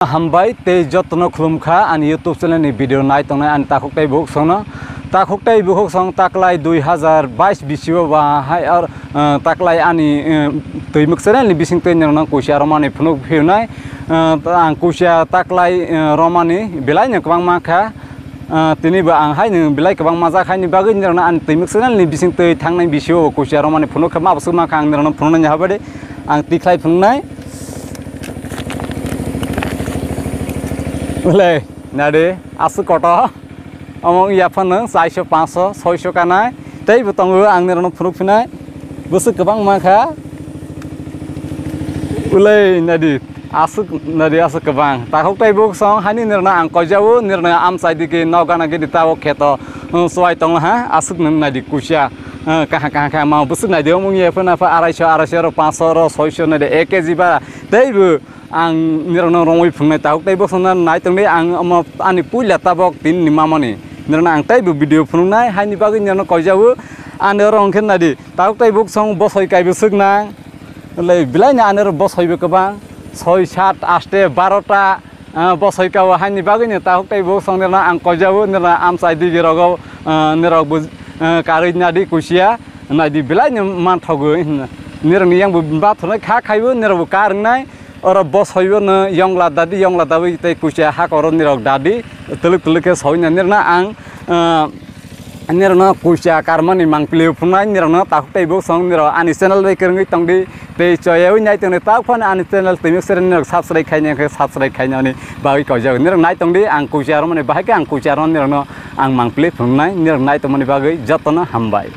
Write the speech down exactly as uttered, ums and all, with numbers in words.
Hambai tei jotono khulumkha ani YouTube channel ni video nai tongnai ani takhuk tei bukhuk songno. Takhuk tei bukhuk song taklai dui hazar bais bisio ba hai or, eh, taklai ani, eh, twimuk channel ni bising twi nirokno kusia romani phunuk phiyunai. Eh, ang kusia taklai, eh, romani belai no kwbangma kha. Ah, tini bo ang hai nwng belai kwbang majak haini bagwi nirokno ani twimuk channel ni bising twi thangnai bisio kusia romani phunuk khe ma bwswk ma kha ang nirokno phunuknai habade ang tikhlai phunuknai. Wle, nade, aswk kotor. Omo wngya phano chaiso, panso, soiso kanai. Tei bo tongo ang nirokno phunuk phinai. Bwswk kwbang mankha. Ulei nadi aswk, nadi aswk kwbang. Takhuk tei bukhuk song haini nirokno ang koijao, nirokno amchai digi nok gana gini tabo kheto, uh, chuai tonglaha, aswk nadi kusia, uh, kaha kaha kha ma bwswk nadi omung ye phano pha arai so, arai so ro, panso ro, soiso nadi ek kg ba. Tei bo ang nirokno romwi phungnai takhuk tei bukhuk song nai tongdi ang omo ani puila tabok tini ni mamani. Nirokno ang tei bo video phunuknai haini bagwi nirokno koijao. Ani oro hwnkhe nadi. Takhuk tei bukhuk song bosoi kaibo swk nang. Belai ni ani oro bosoi bo kwbang. Soi, sat, aste, barota, ah, bosoi kao haini bagwi ni takhuk tei bukhuk song nirna ang koijao, nirna amchai digi rogo, ah, nirok bo, ah, karwi nadi kusia, naidi belai ni manthogo. Nirok ni yang bo bathonai kha khaibo, nirok bo kar wngnai. Oro bosoi bo no yongla dadi, yongla dabi tei kusia hak oro nirok dadi, twlwk twlwk khe soi na nirna ang, ah, nirokno kuisa karmani mangpili phunai nirokno takhuk tei bukhuk song nirok ani channel bai kwrwngwi tongdi tei choyawi nai tongdi takhuk phano ani channel twimuk sere nirok subscribe khaina khe subscribe khainani bagwi koijak nirok nai tongdi ang kuisa romani bahai khe ang kuisa ro nirokno ang mangpili phunai nirok nai tongmani bagwi jotono hambai.